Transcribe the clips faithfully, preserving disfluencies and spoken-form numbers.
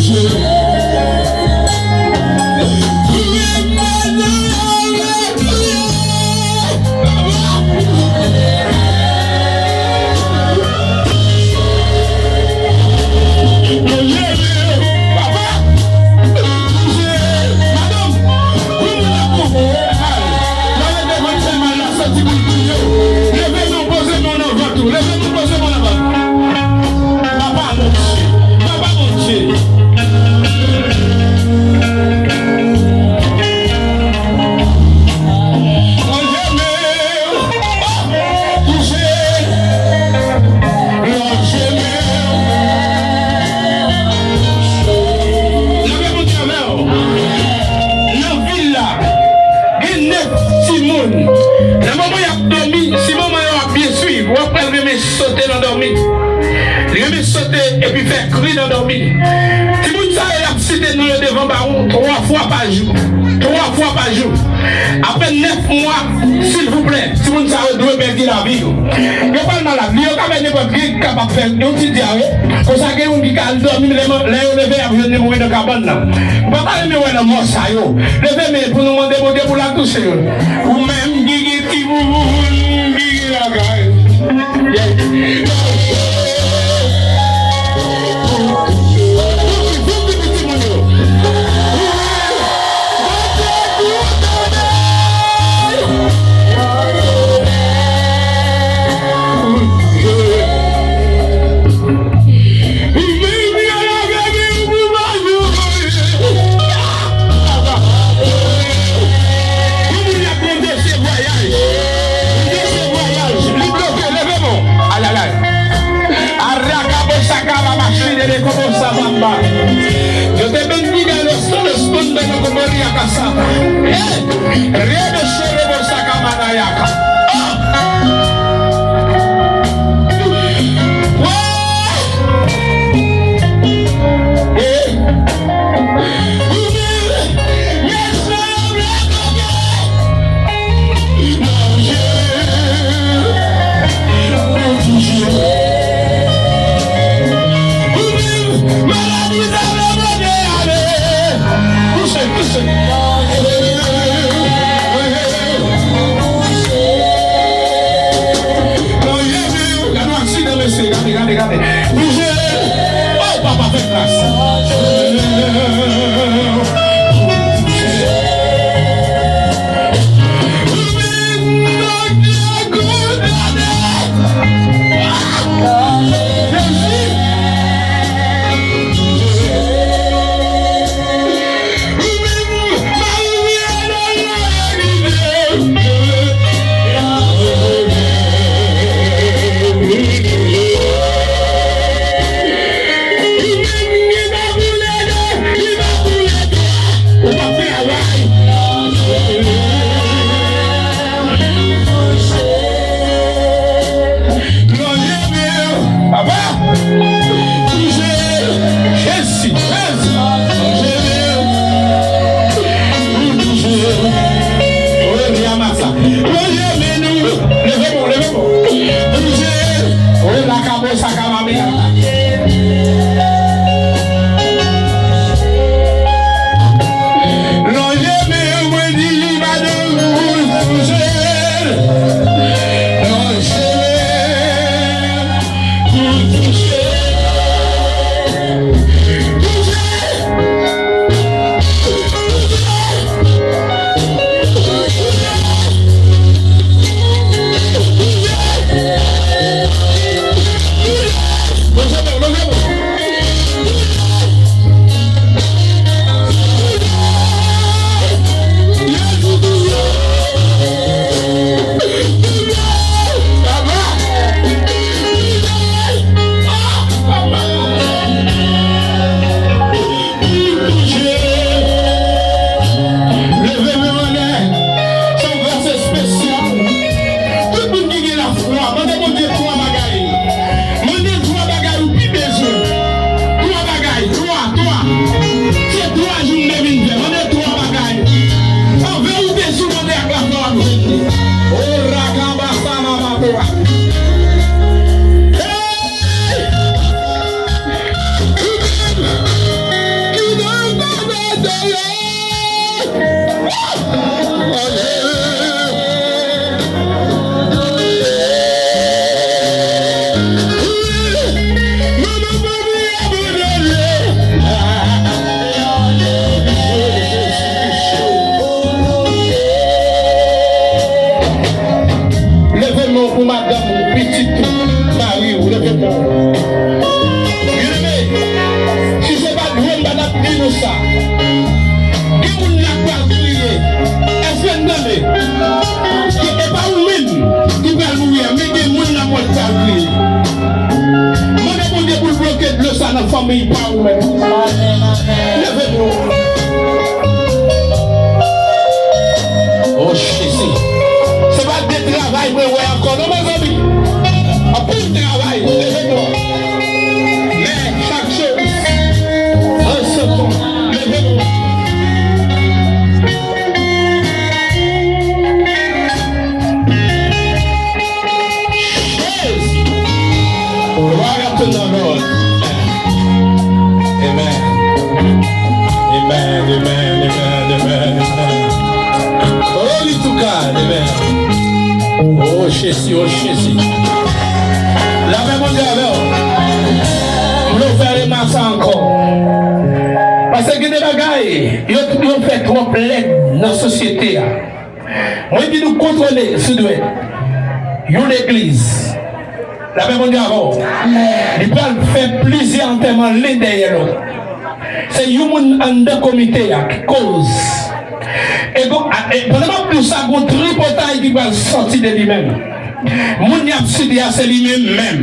Leve men w, poze men w nan vant ou. Leve men w, poze men w nan vant ou. Papa Bondye. Papa Bondye. Lonje men w. Touche. Lonje men w. Leve Bondye avè w. Nan vil la, gen nèf timoun. Nan moman y ap dòmi, si manman yo ap byen swiv, w ap wè l renmen sote nan dòmi. Li renmen sote epi fè kri nan dòmi. Timoun sa yo, y ap site non yo devan bawon twa fwa pa jou. Twa fwa pa jou. Apre nèf mwa, silvouplè, timoun sa yo dwe pèdi lavi yo. Yo pral malad. Li yo ka fè nenpòt, gen ki kapab fè yon ti dyare. Konsa gen youn ki ka al dòmi, lè, lè yo leve, y ap jwenn li mouri nan kabann nan. M pa ta renmen wè lanmò sa yo. Leve men pou nou mande Bondye pou l al touche yo. Ou menm ki gen timoun, ki gen lakay. Yeah. Ayayay. Arakabosakarabashidelekobosamamba. Yo te benn piga los todos punto no komoria kasata. Eh! Rebe sherebo sakamanayaka. Ah! Wouy! Eh! Ou menm, mesye, Fanmi pa ou menm. Leve men w. O Jezi. Se pa de travay mwen wè ankò non, mezanmi. Anpil travay. Leve men w. Men chak choz an son tan. Leve men w. Jezi. Glory to the Lord. Amen. Amen, amen, amen, amen, amen. Glory to God. Amen. Oh, Jezi, oh, Jezi. Lapè Bondye avè w. M vle w fè remak sa ankò. Paske gen de bagay, yo, yo fè twòp lèd nan sosyete a. Mwen di nou kontwole Sidwèd. Yon legliz. Lapè Bondye avè w. Li pral fè plizyè antèman len dèyè lòt. Se yon moun anndan komite a ki koz. E gon, a, e pandan m ap di w sa, gon tripotay ki pral sòti de li menm. Moun y ap site a, se li menm menm.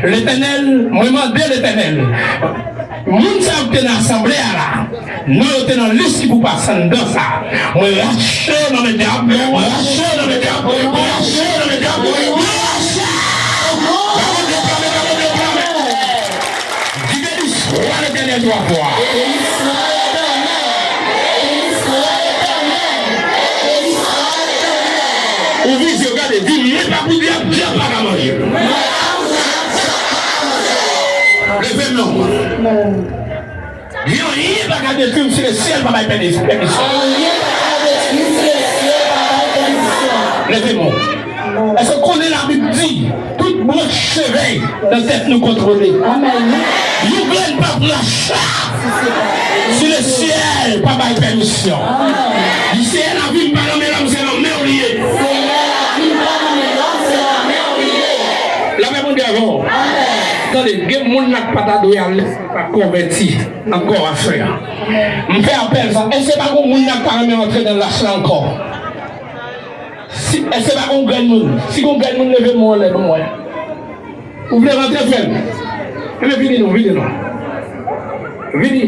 Letènèl, mwen mande Letènèl, moun sa yo ki te nan asanble a la, non yo te nan lis ki pou pase anndan sa. Mwen rache yo nan men dyab, mwen rache yo nan men dyab, mwen rache yo nan men dyab, mwen rache yo! Bondye reklame, Bondye reklame! Di béni swa Letènèl twa fwa. Ou vize, gade, di, mwen pa pou dyab, dyab pa ka manje m. Leve non. Di, anyen pa ka detwi m si le syèl pa bay pèmisyon. Anyen pa ka detwi m si le syèl pa bay pèmisyon. Leve non. Èske w konnen Labib di, tout branch cheve nan tèt nou kontwole? Amèn. Yon grenn p ap rache si le syèl pa bay pèmisyon. Amèn. Di, Seyè, lavi m pa nan men lòm, se nan men w li ye. Seyè, lavi m pa nan men lòm, se nan men w li ye. Lapè Bondye avè w. Amèn. Tande, gen moun la k pa ta dwe al lese pa konvèti ankò aswè a. M fè apèl sa. Èske pa gon moun la k pa renmen antre nan lach la ankò? Si, èske pa gon grenn moun? Si gon grenn moun, leve men w anlè ban m wè. Ou vle rantre, frè m? Ebyen, vini non, vini non. Vini.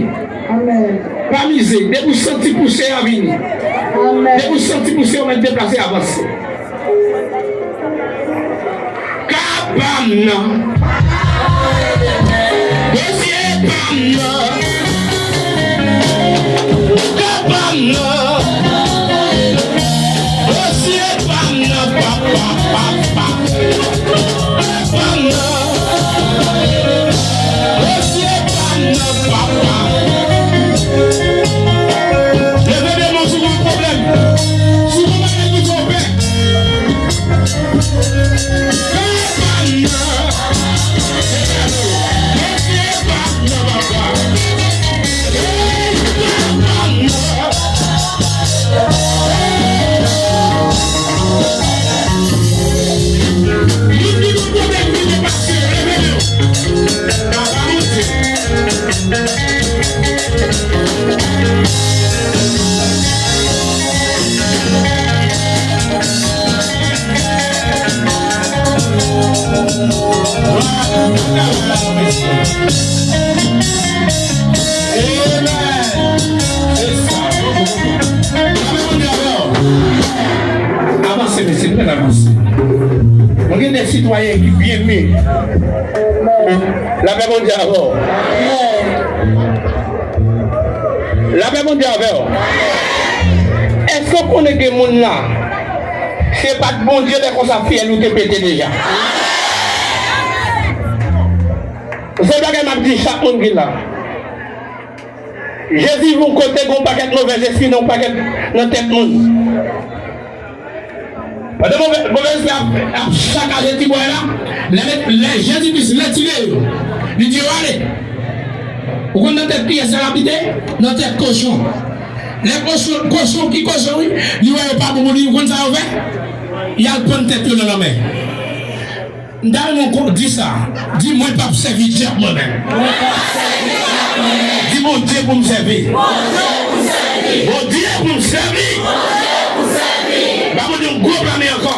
Amèn. Pa mize. Depi w santi pouse a, vini. Amèn. Depi w santi pouse a, ou mèt deplase, avanse. Ka pa m nan. Dosye pa m nan. Ka pa m nan. Dosye pa m nan, papa, papa. Ka pa m nan. Dosye pa m nan, papa. Leve men w si w gen pwoblèm. Si w gen bagay ki fè w pè. Avanse, mesye, nou mèt avanse. Nou gen de sitwayen ki byen men. Lapè Bondye avè w. Lapè Bondye avè w. Èske w konnen gen moun la, si se pa t Bondye, lè konsa fyèl ou te pete deja? Se bagay m ap di chak moun ki la. Jezi yon kote, gon pakèt movèzespri nan yon pakèt nan tèt moun. Pandan movèzespri ap, ap sakaje ti bway la, lè, lè Jezi Kris retire yo, li di yo ale. Ou konn nan tèt kiyès sa l abite? Nan tèt kochon. Lè kochon, kochon ki kochon wi, li wè yo pa bon pou li, ou konn sa yo fè? Y al prann tèt yo nan lanmè. M ta renmen w di sa. Di, mwen p ap sèvi dyab mwen menm. Di, Bondye pou m sèvi. Bondye pou m sèvi. Ba Bondye yon gwo pla men ankò.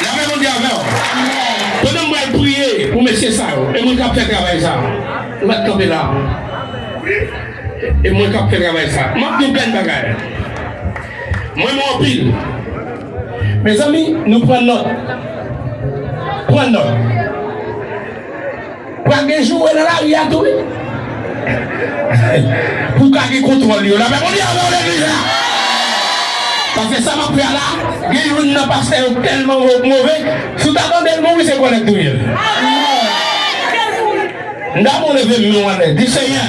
Lapè Bondye avè w. Pandan m pral priye, Pou mesye sa yo, e mwen k ap fè travay sa. M pa t kanpe la. E mwen k ap fè travay sa. M ap di w grenn bagay. Mwen, mwen anpil. Mezanmi, nou pran nòt. Pran nòt. Pral gen joure nan lari a tou, wi. Pou ka gen kontwòl yo. Lapè Bondye avè w legliz la. Paske sa m ap fè a la, gen youn nan pastè yo tèlman mo-, move, si w ta tande l, Moris se kòlèg touye l. M ta bon leve men w anlè. Di, Senyè,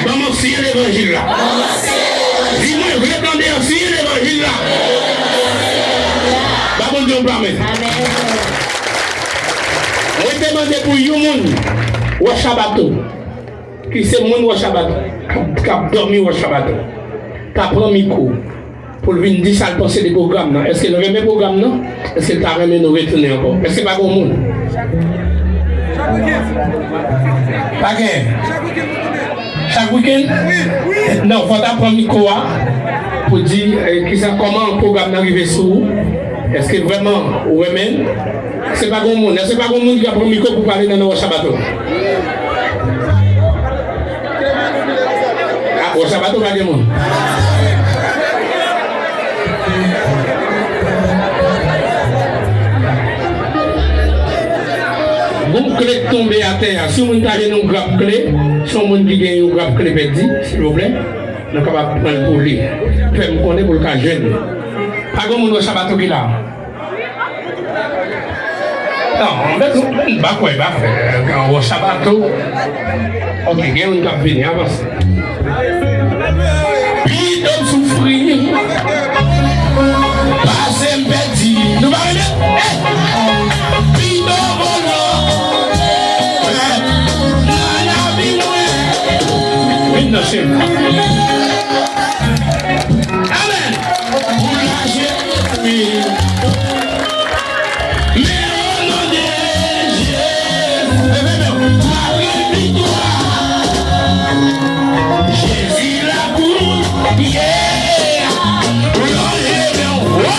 ban m anseyen levanjil la. Di, mwen vle tande anseyen levanjil la. Ba Bondye yon pla men. Mwen te mande pou yon moun Wòch Sabato, ki se moun Wòch Sabato, k ap, k ap dòmi Wòch Sabato, ta pran mikwo pou l vin di sa l panse de pwogram nan. Èske l renmen pwogram nan? Èske l ta renmen nou retounen ankò? Èske pa gen moun? Pa gen. Chak wikenn? Non, fò w ta pran mikwo a pou di, eh, kisa, kòman pwogram nan rive sou ou? Èske vrèman ou renmen l? Èske pa gen moun? Èske pa gen moun ki ap pran mikwo pou pale nan non Wòch Sabato? Ah, Wòch Sabato pa gen moun. Gon kle k tonbe atè a. Si yon moun ta jwenn yon grap kle, si yon moun ki gen yon grap kle pèdi, silvouplè, nou kapab pran l pou li. Fè m konnen pou l ka jwenn li. Pa gen moun Wòch Sabato ki la. Non, men nou, men nou pa kwè, pa fè, euh, Wòch Sabato. Ok, gen youn k ap vini, avanse. Pito m soufri, pase m pèdi. Nou pa renmen? Eh! Pito vòlò, eh, nan lavi mwen. Vin nan cheve. Amèn. Pou lajè, wi. Men o non de Jezi, leve men w, mari viktwa. Jezi la pou, yeah. Lonje men w, glwa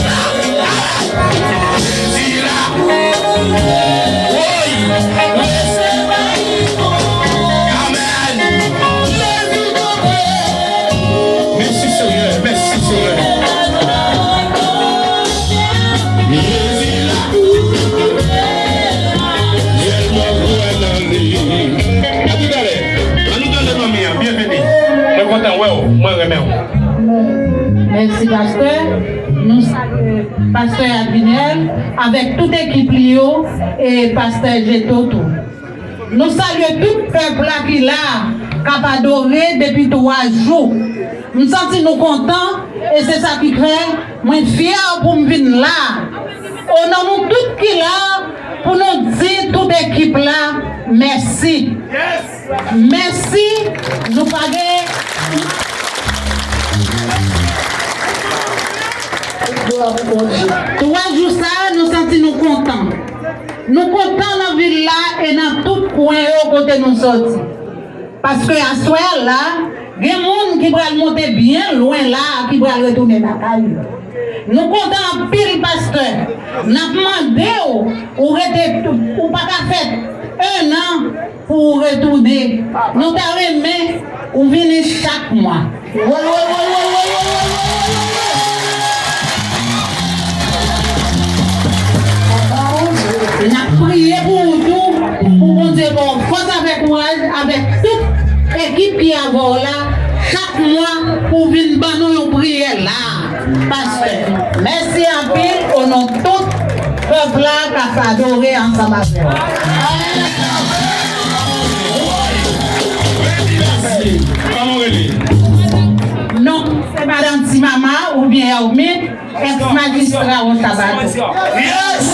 a. Jezi la. Woy. Amèn. Mèsi, Senyè. Mèsi, Senyè. Jezi la. Tèlman kwè nan li. A toutalè. Ann nou tande fanmi an. Byenveni. Mwen kontan wè w. Mwen renmen w. Mèsi, pastè. Nou salye pastè Advinel avèk tout ekip li yo e pastè Jeto tou. Nou salye tout pèp la ki la, k ap adore depi twa jou. M santi nou kontan, e se sa ki fè mwen fyè pou m vin la. O non nou tout ki la, pou nou di tout ekip la, mèsi. Mèsi, nou pa gen. Twa jou sa, nou santi nou kontan. Nou kontan nan vil la e nan tout kwen yo kote nou soti. Paske aswè a la, gen moun ki pral monte byen lwen la, ki pral retounen lakay yo. Nou kontan anpil, pastè. N ap mande w, ou rete, ou pa ka fè ennan pou w retounen. Nou ta renmen ou vini chak mwa. Woy, woy, woy. N ap priye pou ou tou, pou Bondye ba w fòs avèk kouraj, avèk tout ekip ki avè w la, chak mwa pou w vin ban nou yon priyè la. Pastè, mèsi anpil o non tout pèp la k ap adore ansanm avè w. Kòman w rele? Non, se madanm Ti Mama oubyen Hermine, èks majistra Wòch Sabato. Yes!